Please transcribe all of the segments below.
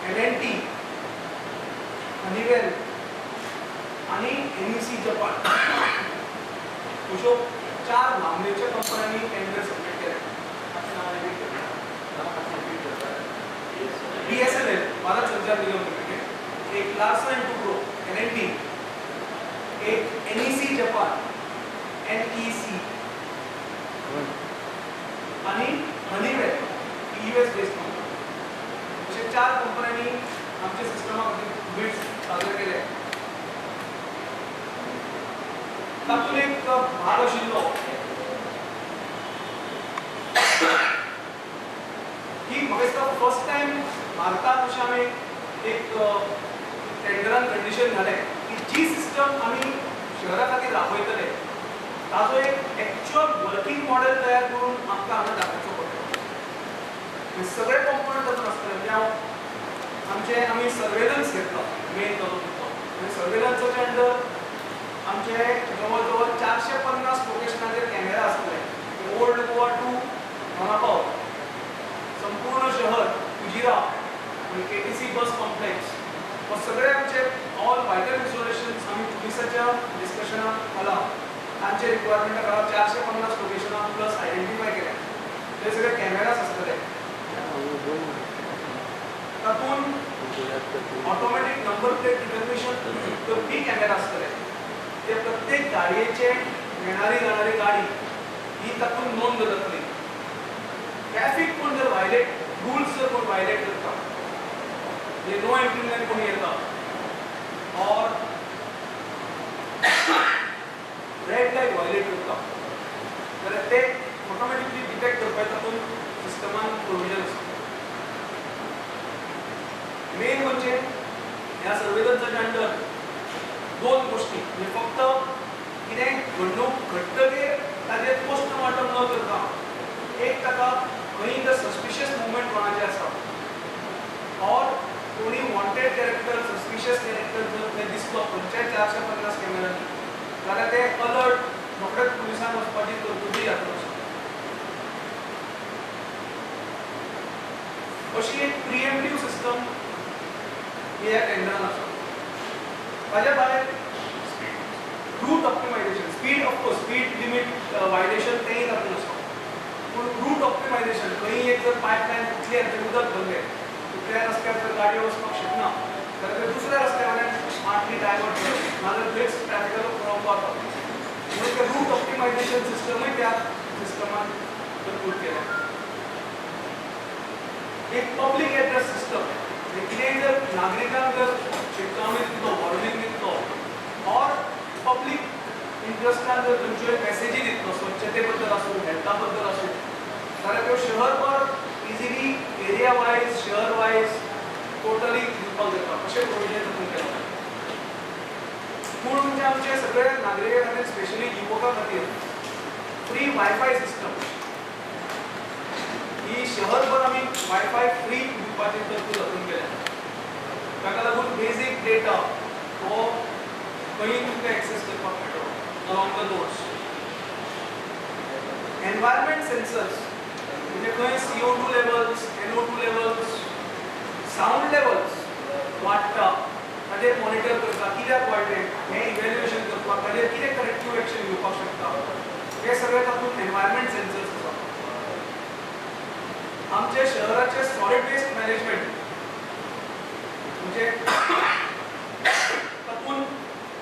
L&T, Honeywell आनी NEC Japan अश्यो 4 नामनेच्या कंपन्यांनी टेंडर सबमीट केले. BSNL Bharat Sanchar Nigam limited, एक लार्सन एंड टुब्रो L&T, एक NEC Japan NEC आणि हनीवेल US based company. अशे 4 कंपन्यांनी आमच्या सिस्टमा खातीर बिड्स सादर केले. तातूंत एक भाग आशिल्लो की म्हाका दिसता फर्स्ट टायम भारतांत अशें आमी एक टेंडरान कंडिशन घालें की जी सिस्टम आमी शहरा खातीर राबयतले ताजो एक एक्च्युअल वर्किंग मॉडेल तयार करून आमकां हांगा दाखोवचो पडटलो. सगळे कंपोनंट तातूंत आसतले. म्हणजे हांव आमचे आमी सर्वेलन्स घेतलो मेन ताजो मुद्दो आनी सर्वेलन्साच्या अंडर आमचे जवळ जवळ 450 लोकेशनाचेर कॅमेरा आसतले. ओल्ड गोवा टू दोनापावल, संपूर्ण शहर, कुजिरा आनी KTC बस कॉम्प्लेक्स हो सगळे आमचे ऑल वायटल इन्स्टॉलेशन्स आमी पुलिसाच्या डिस्कशना खाला तांचे रिक्वायरमेंटा खाला 450 लोकेशनां प्लस आयडेंटिफाय केल्या. ते सगळे कॅमेरास आसतले. तातूंत ऑटोमॅटीक नंबर प्लेट रिकग्निशन करपी कॅमेरा आसतले. ते प्रत्येक गाडयेचे येणारी जाणारी गाडी ही तातूंत नोंद जातली. ट्रॅफिक कोण जर व्हायलेट रुल्स जर कोण व्हायलेट करता, म्हणजे नो एंट्रींतल्यान कोण येता ऑर रेड लायट व्हायलेट करता जाल्यार ते ऑटोमॅटिकली डिटेक्ट करपाक तातूंत सिस्टमान प्रोविजन आसा. मेन म्हणजे ह्या सर्वेलन्साच्या अंडर 2 गोष्टी, म्हणजे फक्त कितें घडणूक घडटकीर ताजेर पोस्टमॉर्टम न करता एक ताका खंय जर सस्पिशियस मुवमेंट कोणाचें आसा ऑर कोणी वॉन्टेड कॅरेक्टर सस्पिशियस कॅरेक्टर जर थंय दिसलो खंयच्याय 450 कॅमेरांनी जाल्यार ते अलर्ट रोखडेच पुलिसांक वचपाची तरतुदी हातूंत आसा. अशी एक प्रिएम्प्टिव्ह सिस्टम ही ह्या टेंडरान आसा. ताज्या भायर route optimisation, speed of course speed limit violation तेंय तातूंत आसा. पूण रूट ऑप्टिमायझेशन खंय एक जर पायपलायन फुटली आनी थंय उदक भरलें, त्या रस्त्यार जर गाडयो वचपाक शकना जाल्यार ते दुसऱ्या रस्त्या वयल्यान स्मार्टली डायवर्ट करप, नाजाल्यार थंयच ट्रॅफिकाचो खोळंब जाता. म्हणून ते रूट ऑप्टिमायझेशन सिस्टमूय त्या सिस्टमान तरतूद केल्या. एक पब्लीक एड्रेस सिस्टम, कितेंय जर नागरिकांक जर शिटकावणी दितलो, वॉर्निंग दितलो ऑर पब्लीक इंट्रस्टान जर खंयच्योय मॅसेजी दितलो स्वच्छते बद्दल आसूं, हेल्था बद्दल आसूं, जाल्यार त्यो शहरभर इजिली एरिया वायज, शहर वायज टोटली दिवपाक जाता अशें प्रोविजन तातूंत केलां. पूण म्हणजे आमचे सगळे नागरिकां खातीर स्पेशली युवकां खातीर फ्री वायफाय सिस्टम ही शहरभर आमी वायफाय फ्री दिवपाची तरतूद हातूंत केल्या. ताका लागून बेजीक डेटा हो खंय तुमकां एक्सेस करपाक मेळटलो along the roads. Environment sensors म्हणजे खंय CO2 levels, NO2 levels, sound levels वाडटा ताजेर मॉनिटर करता, कित्याक वाडलें हें इव्हॅल्युएशन करपाक, ताजेर कितें करेक्टिव्ह एक्शन घेवपाक शकता, हे सगळें तातूंत एनवायरमेंट सेन्सर्स आसा. आमच्या शहराचे सॉलिड वेस्ट मॅनेजमेंट म्हणजे तातूंत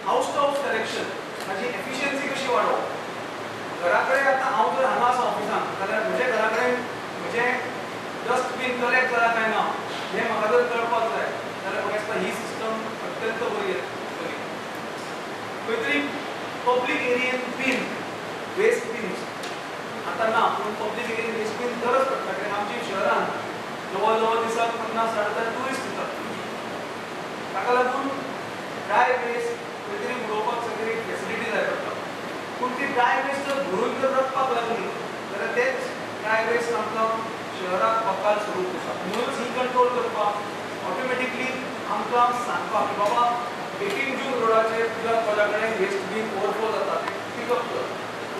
हावस टू हावस कलेक्शन ताजी एफिशियन्सी कशी वाडोवप. घरा कडेन आतां हांव जर हांगा आसा ऑफिसान जाल्यार म्हज्या घरा कडेन म्हजें डस्टबीन कलेक्ट जाला काय ना हें म्हाका जर कळपाक जाय जाल्यार म्हाका दिसता ही सिस्टम अत्यंत बरी बरी. खंय तरी पब्लीक एरियेन बीन वेस्ट बीन्स आतां ना, पूण पब्लीक एरियेन वेस्ट बीन गरज पडटा कित्याक आमच्या शहरान जवळ जवळ दिसाक 50-60 हजार ट्युरिस्ट येतात. ताका लागून ड्राय वेस्ट खंय तरी उडोवपाक सगळी फेसिलिटी जाय पडटा. पूण ती ड्राय वेस्ट जर भरून जर रकपाक लागली जाल्यार तेच ड्राय वेस्ट आमकां शहराक बकाल स्वरूप आसा. म्हणूनच ही कंट्रोल करपाक ऑटोमॅटिकली आमकां सांगपाक की बाबा 18 जून रोडाचेर तुज्या कोल्या कडेन वेस्ट बीन ओवरफ्लो जाता तें पिकअप कर,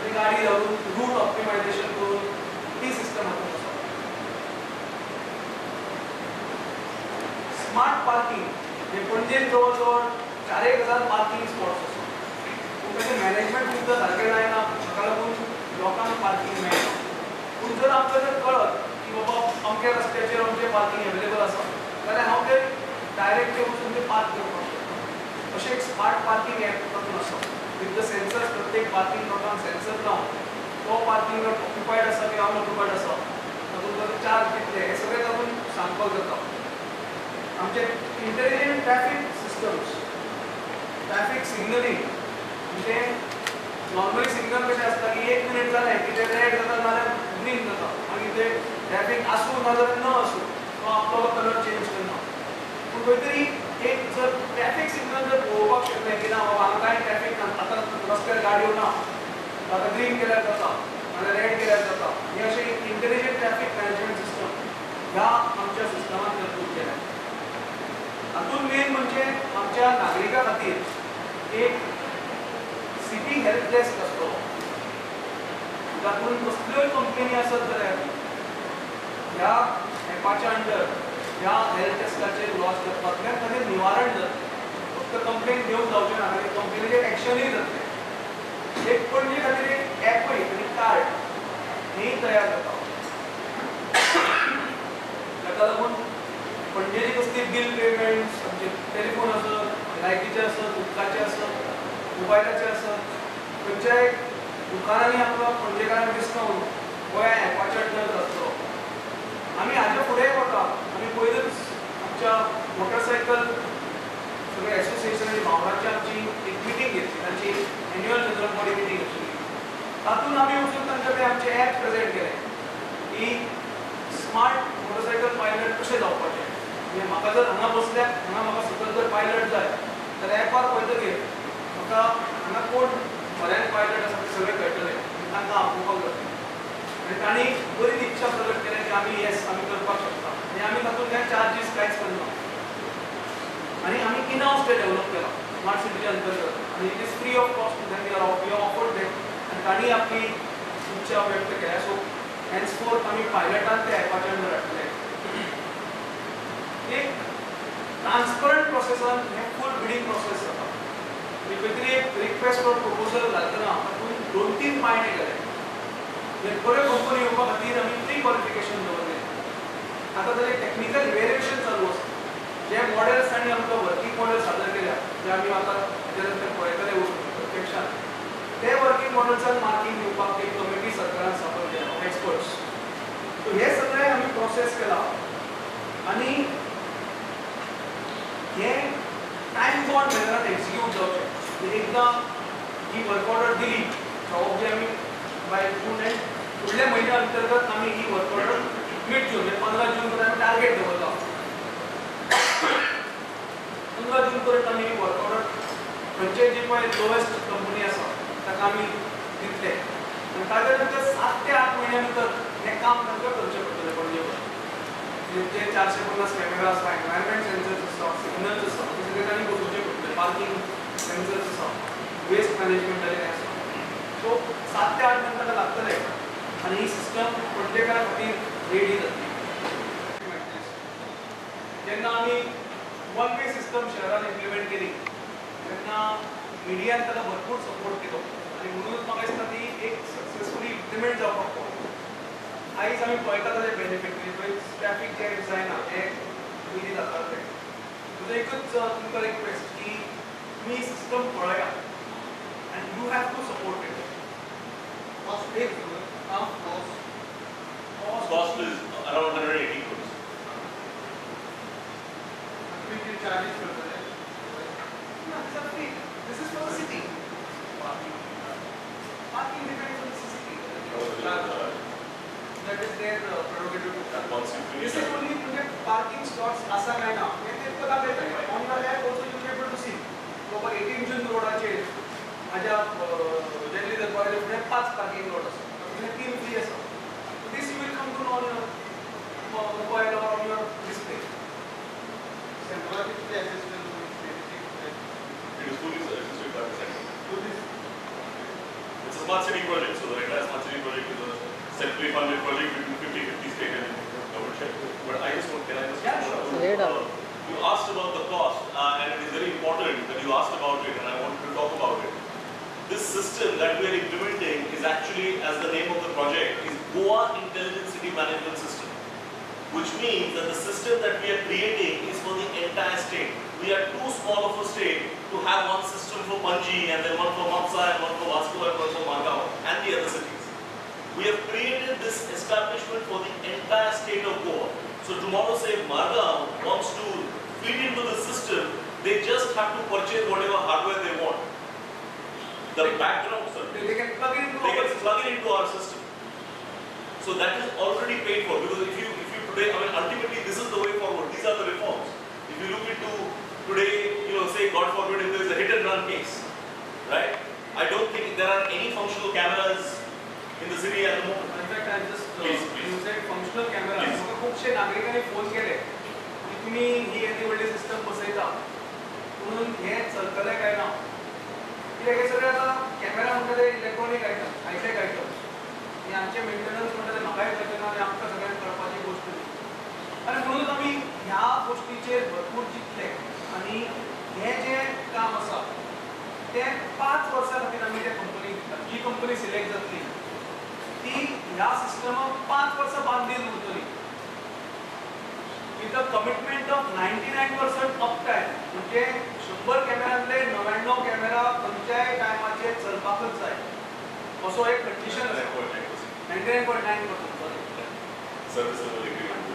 ती गाडी घालून रूट ऑप्टिमायझेशन करून ती सिस्टम हातूंत आसा. स्मार्ट पार्किंग म्हणजे पणजेन जवळ जवळ 4,000 पार्किंग स्पॉट्स आसा, पूण ताचें मॅनेजमेंट खूबदां सारकें जायना, ताका लागून लोकांक पार्किंग मेळना. पूण जर आमकां जर कळत की बाबा अमक्या रस्त्याचेर अमकें पार्किंग एवेलेबल आसा जाल्यार हांव ते डायरेक्ट वचून ते पार्क करपाक शकता. अशें एक स्मार्ट पार्किंग एप तातूंत आसा विथ the sensors. प्रत्येक पार्किंग लॉटान सेन्सर लावन तो पार्किंग लॉट ऑक्युपायड आसा की अनऑक्युपायड आसा, तातूंत ताचो चार्ज कितले, हें सगळें तातूंत सांगपाक जाता. आमचे intelligent traffic systems, traffic signalling, म्हणजे नॉर्मली सिग्नल कशें आसता की 1 मिनट जालें की ते रेड जाता नाजाल्यार ग्रीन जाता, मागीर ते ट्रॅफिक आसूं नाजाल्यार न आसूं तो आपलो कलर चेंज करना. पूण खंय तरी एक जर ट्रॅफिक सिग्नल जर पळोवपाक शकलें की ना बाबा हांगा कांय ट्रॅफिक ना, आतां रस्त्यार गाडयो ना, आतां ग्रीन केल्यार जाता नाजाल्यार रेड केल्यार जाता, हे अशें इंटेलिजंट ट्रॅफिक मॅनेजमेंट सिस्टम ह्या आमच्या सिस्टमान तरतूद केल्या. हातूंत मेन म्हणजे आमच्या नागरिकां खातीर एक सिटी हेल्प डेस्क आसतलो, तातूंत कसल्योय कंप्लेनी आसत जाल्यार ह्या एपाच्या अंडर ह्या हेल्प डेस्काचेर लॉन्च करपांतल्यान ताचें निवारण जातलें. फक्त कंप्लेन घेवन जावचें ना, ताणें कंप्लेनीचेर एक्शनूय जातलें. एक पणजे खातीर एक एपय आनी कार्ड हेंय तयार जाता. ताका लागून पणजेची कसली बील पेमेंट्स, आमचे टेलिफोन आसत, लायटीचे आसत, उदकाचे आसत, मोबायलाचे आसत, खंयच्याय दुकानांनी आमकां पणजेकारांक डिस्कावंट गोंया एपाच्या अंडर आसतलो. आमी हाज्या फुडेंय वता. आमी पयरूच आमच्या मोटरसायकल सगळे एसोसिएशन आनी भावनाची आमची एक मिटींग घेतली, तांची एन्युअल जनरल बॉडी मिटींग आशिल्ली. तातूंत आमी वचून तांकां ते आमचे एप प्रेजेंट केले की स्मार्ट मोटरसायकल पायलट कशें जावपाचें. म्हणजे म्हाका जर हांगा बसल्यार हांगा म्हाका सकयल जर पायलट जाय जाल्यार एपार पळयतकीर म्हाका हांगा कोण बऱ्यान पायलट आसा ते सगळें कळटलें, तांकां आपोवपाक जातलें. आनी तांणी बरी इच्छा प्रकट केल्या की आमी येस आमी करपाक शकता आनी आमी तातूंत कांय चार्जीस कांयच करना. आनी आमी इन हावस ते डेव्हलप केला स्मार्ट सिटीच्या अंतर्गत आनी it is free of cost to them, we are offered them आनी तांणी आपली इच्छा व्यक्त केल्या. सो हेन्सफोर्थ आमी पायलटान ते एपाच्या अंडर हाडटले. एक ट्रान्सपरंट प्रोसेसान हें फूल बिडींग प्रोसेस जाता. खंय तरी एक रिक्वेस्ट फॉर प्रपोजल घालतना तातूंत 2-3 पायणे गेले. बऱ्यो कंपनी येवपा खातीर आमी प्री क्वॉलिफिकेशन दवरलें. आतां ताजें टॅक्निकल इव्हॅल्युएशन चालू आसा. जे मॉडेल्स तांणी आमकां वर्किंग मॉडेल सादर केल्या जे आमी आतां हाजे नंतर पळयतले वचून प्रत्यक्षांत, ते वर्किंग मॉडेल्साक मार्कींग दिवपाक एक कमिटी सरकारान स्थापन केल्या एक्सपर्ट्स. सो हे सगळें आमी प्रोसेस केला आनी हें टायम बॉन्ड मॅनरान एक्जिक्यूट जावचें. म्हणजे एकदां ही वर्क ऑर्डर दिली जॉब जी आमी बाय जून एंड फुडल्या म्हयन्या अंतर्गत आमी ही वर्क ऑर्डर मिड जून म्हणजे 15 जून पर्यंत आमी टार्गेट दवरला. 15 जून पर्यंत आमी ही वर्क ऑर्डर खंयचे जी पळय लोएस्ट कंपनी आसा ताका आमी दितले आनी ताच्या नंतर 7 ते 8 म्हयन्या भितर हें काम तांकां करचें पडटलें. पणजे जे 450 कॅमेरा आसा, एनवायरमेंट सेन्सर्स आसा, सिग्नल्स आसा, ते सगळे तांणी बसोवचे पडटले, पार्किंग सेन्सर्स आसा, वेस्ट मॅनेजमेंटाचें आसा. सो 7 ते 8 म्हयने ताका लागतले आनी ही सिस्टम पणजेकारां खातीर रेडी जातली. जेन्ना आमी वन वे सिस्टम शहरान इम्प्लिमेंट केली तेन्ना मिडियान ताका भरपूर सपोर्ट केलो आनी म्हणूनच म्हाका दिसता ती एक सक्सेसफुली इम्प्लिमेंट जावपाक पावली. आयज आमी पळयता ताजे बेनिफीट, म्हणजे ट्रॅफिक जॅम जायना हे पयलीं जाता तें. म्हजो एकूच तुमकां रिक्वेस्ट की तुमी सिस्टम पळया and you have to support it. Cost is around 180 crores. Charges करता है? No, these are free. This is for the city. Parking depends on the city. That is their prerogative to charge. This is only म्हणजे parking slots आसा काय ना हें तेंकां दाखयतलें. On your app also you will be able to see. बाबा 18 जून रोडाचेर म्हाज्या दिल्ली दरबाराच्या फुडें 5 पार्किंग लॉट आसा, तातूंतले 3 फ्री आसा. This you will come to know on your mobile or on your display. Central कितली assistance? It is fully assisted by the center. It's a smart city project, so the entire smart city project is a centrally funded project between 50-50 state and government share. But I just want, can I just yeah, sure. You asked about the cost, and it is very important that you asked about it, and I wanted to talk about it. This system that we are implementing is actually, as the name of the project, is Goa Intelligent City Management System, which means that the system that we are creating is for the entire state. We are too small of a state to have one system for Panji and then one for Mapsa and one for Vasco and one for Margao and the other cities. We have created this establishment for the entire state of Goa. So tomorrow, say if Margao wants to feed into the system, they just have to purchase whatever hardware they want. The background, sorry, They can plug it into they our can plug it into our system. So that is already paid for, because if you today, I mean, ultimately this is the way forward. These are the reforms. If you look into today, you know, say God forbid if there is a hit and run case, right? I don't think there are any functional cameras in the city at the moment. In fact, I just Please, please. You said functional camera. Please. म्हाका खुबशे नागरिकांनी phone केले की तुमी ही येदी व्हडली system बसयता म्हणून हें चलतलें काय ना, कित्याक हे सगळे आतां कॅमेरा म्हणटा ते इलेक्ट्रॉनीक आयटम, हायटेक आयटम, आनी हांचे मेंटेनन्स म्हणटा ते म्हाकाय कळचें ना आनी आमकां सगळ्यांक कळपाची गोश्ट न्ही. आनी म्हणूनच आमी ह्या गोश्टीचेर भरपूर चिंतले आनी हें जें काम आसा तें 5 वर्सां खातीर आमी त्या कंपनीक दिता. जी कंपनी सिलेक्ट जातली ती ह्या सिस्टमाक 5 वर्सां बांदील उरतली with a commitment of 99% up time. म्हणजे 100 कॅमेरांतले 99 कॅमेरा खंयच्याय टायमाचेर चलपाकच जाय असो एक कंडिशन आसा. 99.9% sorry. Service level agreement.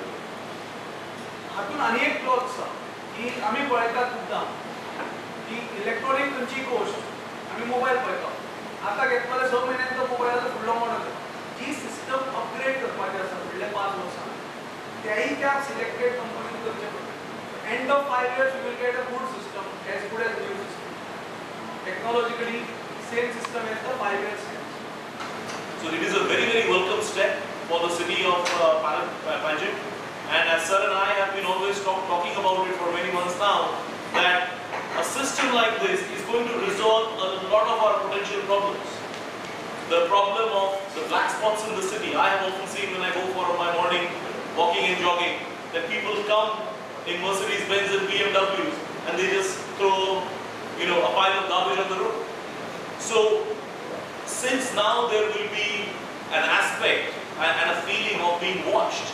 हातून आनी एक क्लॉज आसा की आमी पळयतात खुबदां की इलेक्ट्रॉनीक खंयची गोश्ट आमी मोबायल पळयता, आतां घेतलो जाल्यार 6 म्हयन्यांनी तो मोबायलाचो फुडलो मॉडल. जी सिस्टम अपग्रेड करपाची आसा फुडल्या 5 वर्सां त्याही त्या सिलेक्टेड कंपनीन करचें पडटा. End of 5 years you will get a good system, as good as new system, technologically same system as the 5 years. So it is a very, very welcome step for the city of Panjim. And as sir and I have been always talking about it for many months now, that a system like this is going to resolve a lot of our potential problems. The problem of the black spots in the city, I have often seen when I go for my morning walking and jogging, that people come in Mercedes Benz and BMWs and they just throw, you know, a pile of garbage on the road. So since now there will be an aspect and a feeling of being watched,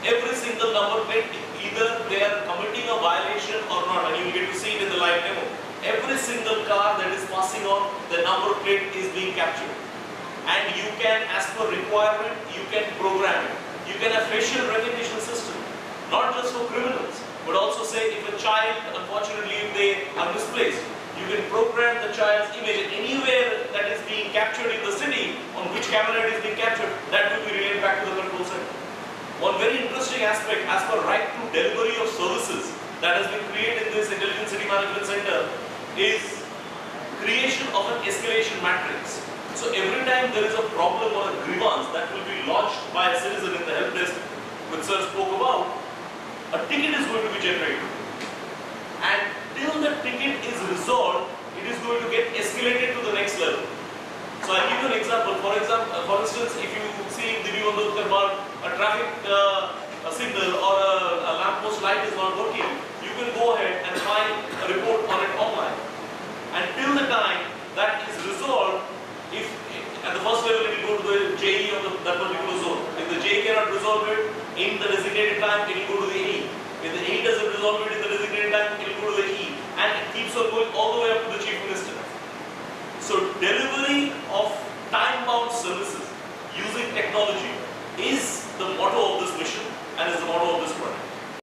every single number plate, either they are committing a violation or not, and you will get to see it in the live demo. Every single car that is passing on, the number plate is being captured. And you can, as per requirement, you can program it. You can have facial recognition system, not just for criminals, but also say if a child, unfortunately, if they are misplaced, you can program the child's image anywhere that is being captured in the city, on which camera it is being captured, that will be relayed back to the control center. One very interesting aspect as per right to delivery of services that has been created in this Intelligent City Management Center is creation of an escalation matrix. So every time there is a problem or a grievance that will be lodged by a citizen in the help desk, which sir spoke about, a ticket is going to be generated. And till the ticket is resolved, it is going to get escalated to the next level. So I'll give you an example. For example, for instance, if you see in the Divi Bandodkar Marg, a traffic a signal or a lamppost light is not working, you can go ahead and file a report on it online. And till the time that is resolved, if at the first level it will go to the JE of that particular zone. If the JE cannot resolve it in the designated time, it will go to the AE. If the AE doesn't resolve it in the designated time, it will go to the E. And it keeps on going all the way up to the Chief Minister. So delivery of time-bound services using technology is the motto of this mission and is the motto of